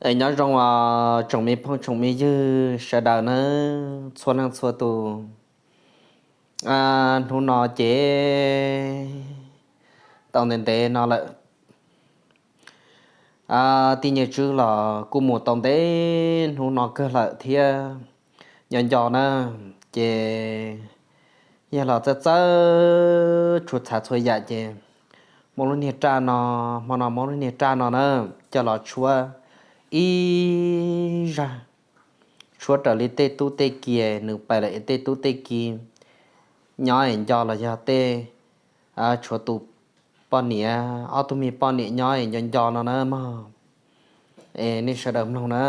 Es nyob zoo os tsoom me phooj tsoom me ywg sawv daws nawb, txhua leej txhua tus. Hnub no ces tau ntev ntev no lawm, tij Nyiaj Tswb los kuj mus tau ntev hnub no kawg lawm thiab. Nyob nco na, ces yog los txawj txawj tshuav txhua yam ces muab lub niag raj no, hmo no muab lub niag raj no na, coj los tshuab ib zag, tshuab raws li tej tub tej ki nws pais lawm es tej tub tej ki nyob es nco los yog tej, tshuav tus poj niam, ob tug me poj niam nyob es nco nco no na mog. Es nej sawv daws mloog na.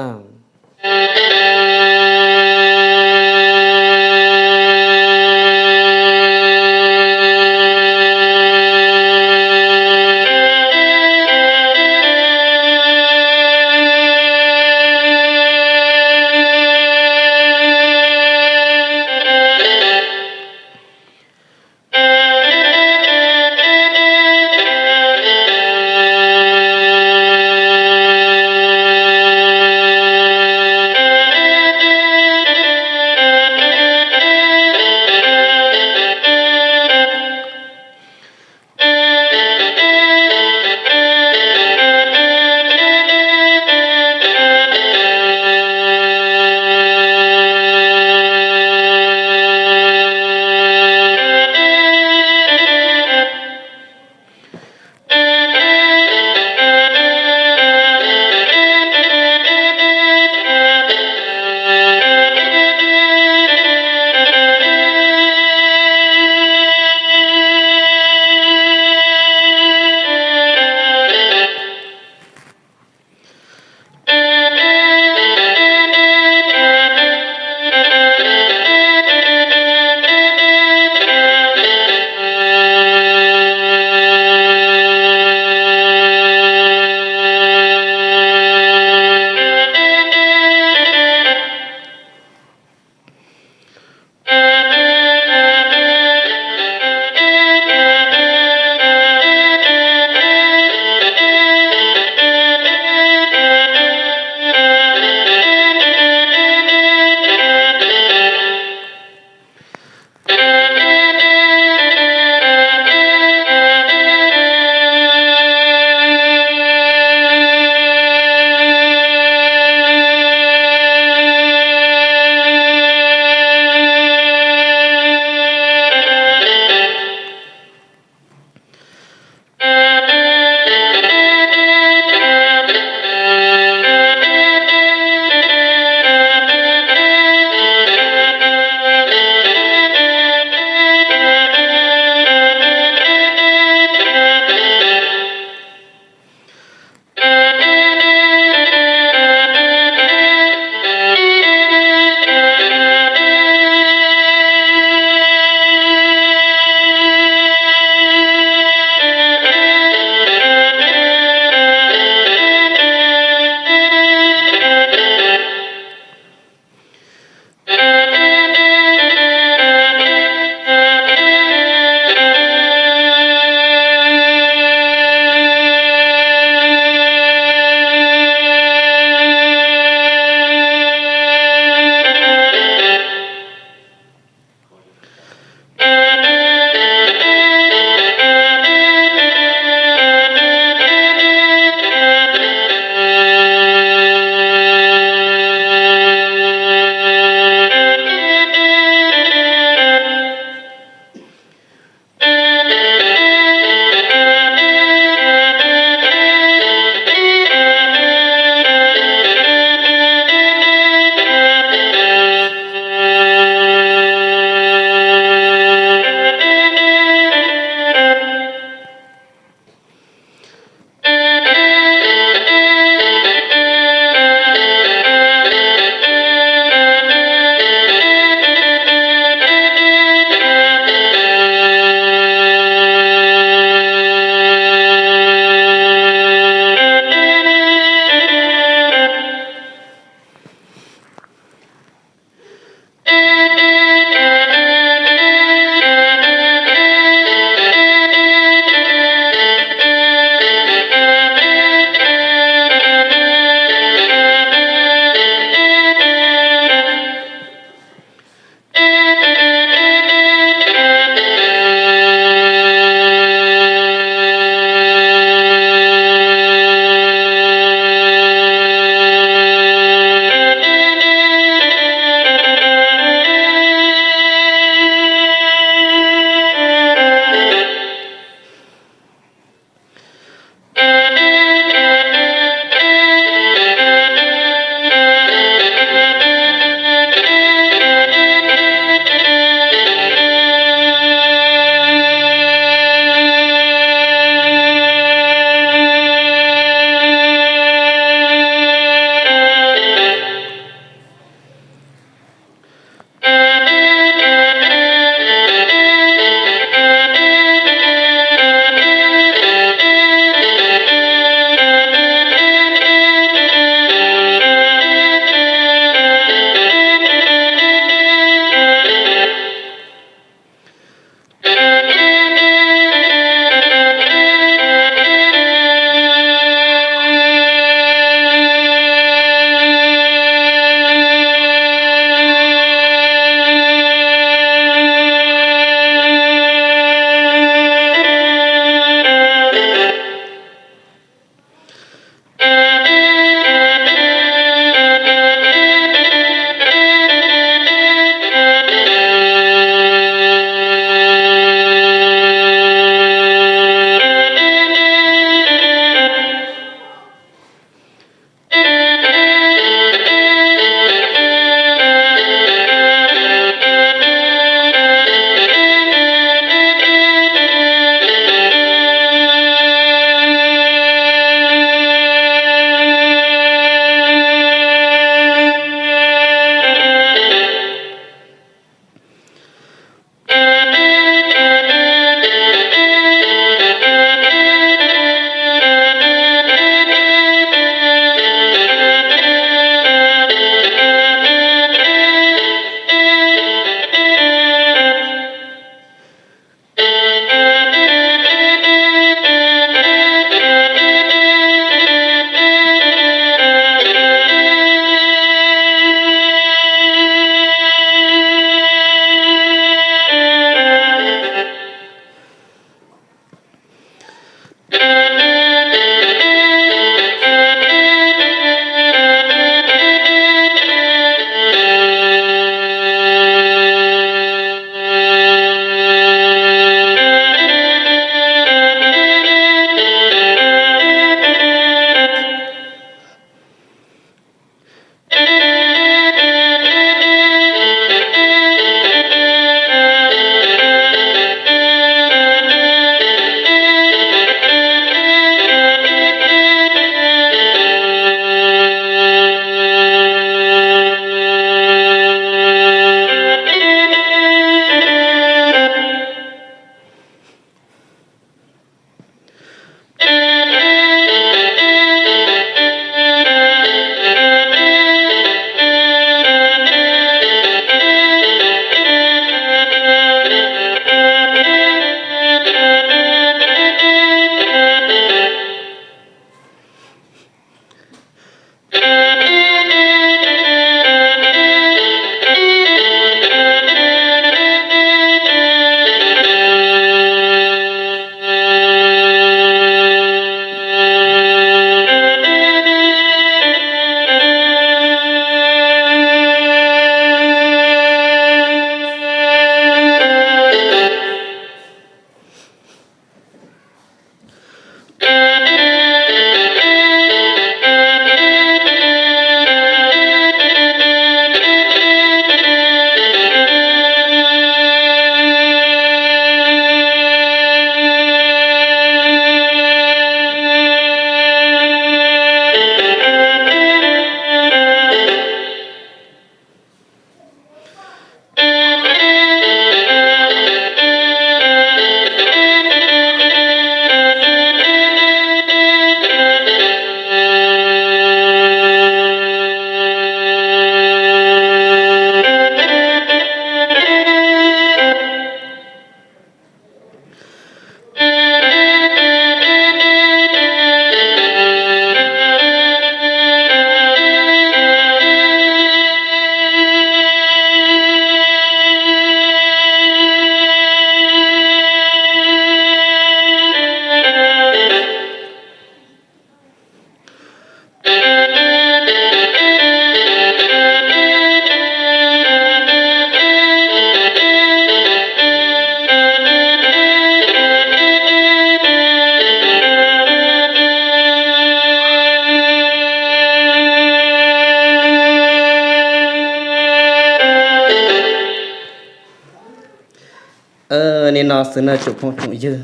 Li no xwb nawb tsoom phooj tsoom ywg,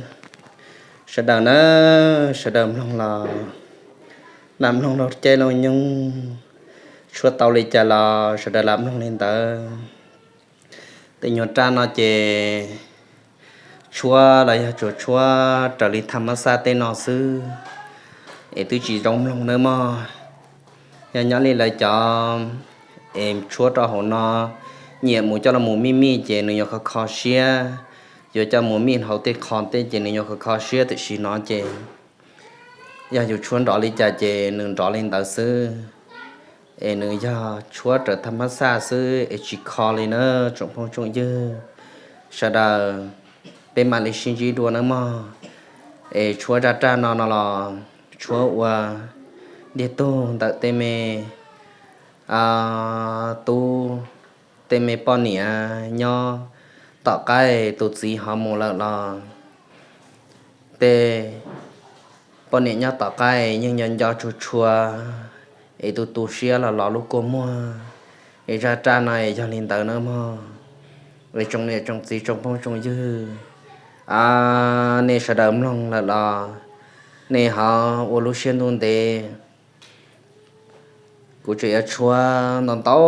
sawv daws na, sawv daws mloog los lam mloog laug caij laug nyoog, tshuab tau li cas los sawv daws lam mloog li ntawd. Tej nyuag raj no ces tshuab los yog tsuas tshuab raws li thaj mab xaj tej no xwb, es twb tsis zoo mloog nawb mog. Yog nyob li lawv cov es tshuab rau hauv no, nyiam mus coj los mus mij mij ces nws yuav kho kho siab, yuav coj mus mij hauv tej qho tej ces nws yuav kho kho siab, tiam sis no ces yog yus tshuab nrov li cas ces nws nrov li ntawd xwb. Es nws yog tshuab raws thaj mab xaj xwb es tsis kho li na tsoom phooj tsoom ywg, sawv daws peb mam li sib ntsib dua nawb mog. Es tshuab raj raj no no los tshuab ua ntiag tug ntawm tej me tub, tej me poj niam nyob tom qab tus txiv ho mus lawm los tej poj niam nyob tom qab yeej nco nco tshua tshua, es tu tu siab los los lub kua muag. Es zaj raj no es yog li ntawd nawb mog. Es tsoom niam tsoom txiv tsoom phooj tsoom ywg, nej sawv daws mloog lawm los nej ho ua lub siab ntuj ntev. Kuv tseem yuav tshuab ntau ntau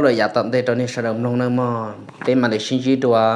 lawm yav tom ntej rau nej sawv daws mloog nawb mog. Peb mam li sib ntsib dua.